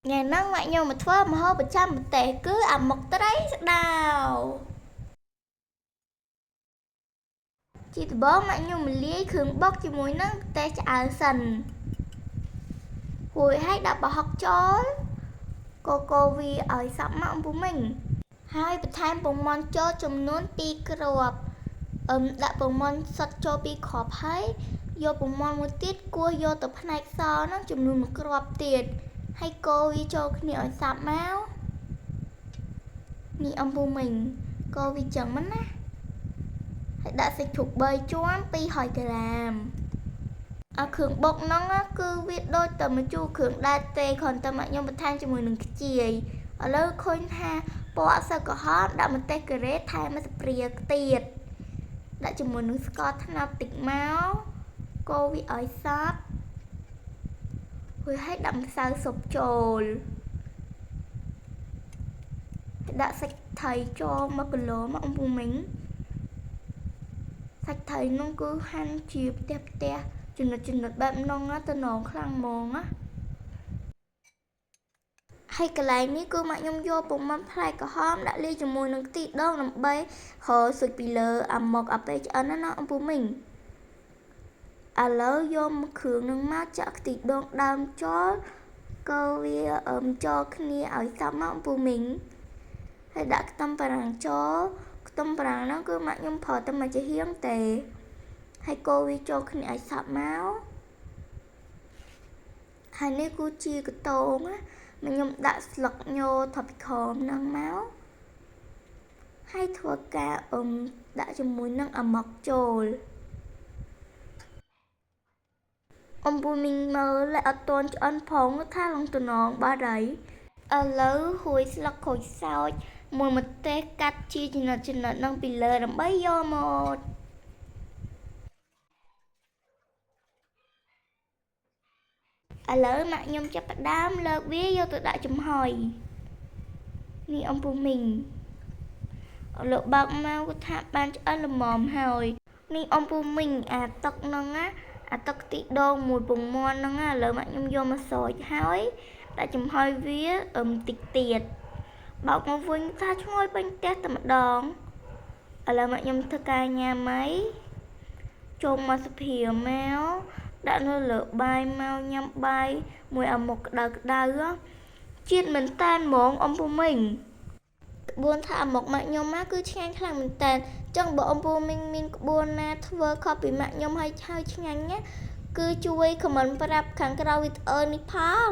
ថ្ងៃហ្នឹងម៉ាក់ខ្ញុំមកធ្វើម្ហូបប្រចាំប្រទេសគឺអាម៉ុកត្រីស្ដោជាដំបូងម៉ាក់ខ្ញុំមកលាយគ្រឿងបុកជាមួយនឹងម្ទេសឆ្អើរសិនរួចហើយដាក់ប្រហុកចូលកូកូវាឲ្យសព្វមកអំពូមីងហើយបន្ថែមពងមាន់ចូលចំនួន2គ្រាប់ដាក់ពងមាន់សុទ្ធចូល2គ្រាប់ហើយយកពងមាន់មួយទៀតគោះយកទៅផ្នែកសហ្នឹងចំនួន1គ្រាប់ទៀតហើយកូរវាចូលគ្នាឲ្យសព្វមកនេះអំពូមីងកូរវាចឹងមិនណាហើយដាក់សាច់ជ្រូក3ជាន់200ក្រាមអាគ្រឿងបុកហ្នឹងគឺវាដូចតែម្ជូរគ្រឿងដែរទេគ្រាន់តែមកខ្ញុំបន្ថែមជាមួយនឹងខ្ជាយឥឡូវឃើញថាពណ៌អត់សូវក្រហមដាក់ម្ទេសការ៉េថែមមកស្ព្រាទៀតដាក់ជាមួយនឹងស្ករត្នោតតិចមកកូរវាឲ្យសព្វរួចហើយដាក់ម្សៅស៊ុបចូលដាក់សាច់ត្រីចូល1គីឡូមកអំពូមីងសាច់ត្រីនោះគឺហាន់ជាផ្ទះផ្ទះចំណិតចំណិតបែបហ្នឹងទៅនងខ្លាំងហ្មងណាហើយកន្លែងនេះគឺម៉ាក់ខ្ញុំយកពងមាន់ផ្លែក្រហមដាក់លាយជាមួយនឹងខ្ទិះដូងដើម្បីហូរស៊ុចពីលើអាម៉ុកអាពេលឆ្អិនណាអំពូមីងឥឡូវយកមកគ្រឿងនឹងមកចាក់ខ្ទិះដូងដើមចូលកូរវាចូលគ្នាឲ្យសព្វមកអំពូមីងហើយដាក់ខ្ទឹមបារាំងចូលខ្ទឹមបារាំងហ្នឹងគឺម៉ាក់ខ្ញុំប្រើតែមួយចំហៀងទេហើយកូរវាចូលគ្នាឲ្យសព្វមកហើយនេះគឺជាកតងណាខ្ញុំដាក់ស្លឹកញថពីក្រោមហ្នឹងមកហើយធ្វើការដាក់ជាមួយនឹងអាម៉ុកចូលអំពូមីងមើលអត់ទាន់ឆ្អិនផងថាឡងតំណងបាត់ហើយឥឡូវហួយស្លឹកក្រូចសើចមួយម្ទេសកាត់ជាចំណិតចំណិតនឹងពីលើដើម្បីយកមកឥឡូវម៉ាក់ខ្ញុំចាប់ផ្ដើមលើកវាយកទៅដាក់ចំហុយនេះអំពូមីងលើកបើកមកគាត់ថាបានឆ្អិនល្មមហើយនេះអំពូមីងអាទឹកហ្នឹងណាអាទឹកខ្ទិះដូងមួយពងមាន់ហ្នឹងឥឡូវម៉ាក់ខ្ញុំយកមកស្រោចហើយដាក់ចំហុយវាតិចទៀតបោកមកវិញថាឈ្ងុយពេញផ្ទះតែម្ដងឥឡូវម៉ាក់ខ្ញុំធ្វើការញ៉ាំហើយចូលមកសភាមកដាក់នៅលើបាយមកញ៉ាំបាយមួយអាម៉ុកក្តៅក្តៅជាតិមែនតានហ្មងអំពូមីងក្បួនថាអាម៉ុកម៉ាក់ខ្ញុំមកគឺឆ្ងាញ់ខ្លាំងមែនតានចឹងបើអំពូមីងមានក្បួនណាធ្វើខុសពីម៉ាក់ខ្ញុំហើយឆ្ងាញ់ណាគឺជួយខមមិនប្រាប់ខាងក្រៅវីដេអូនេះផង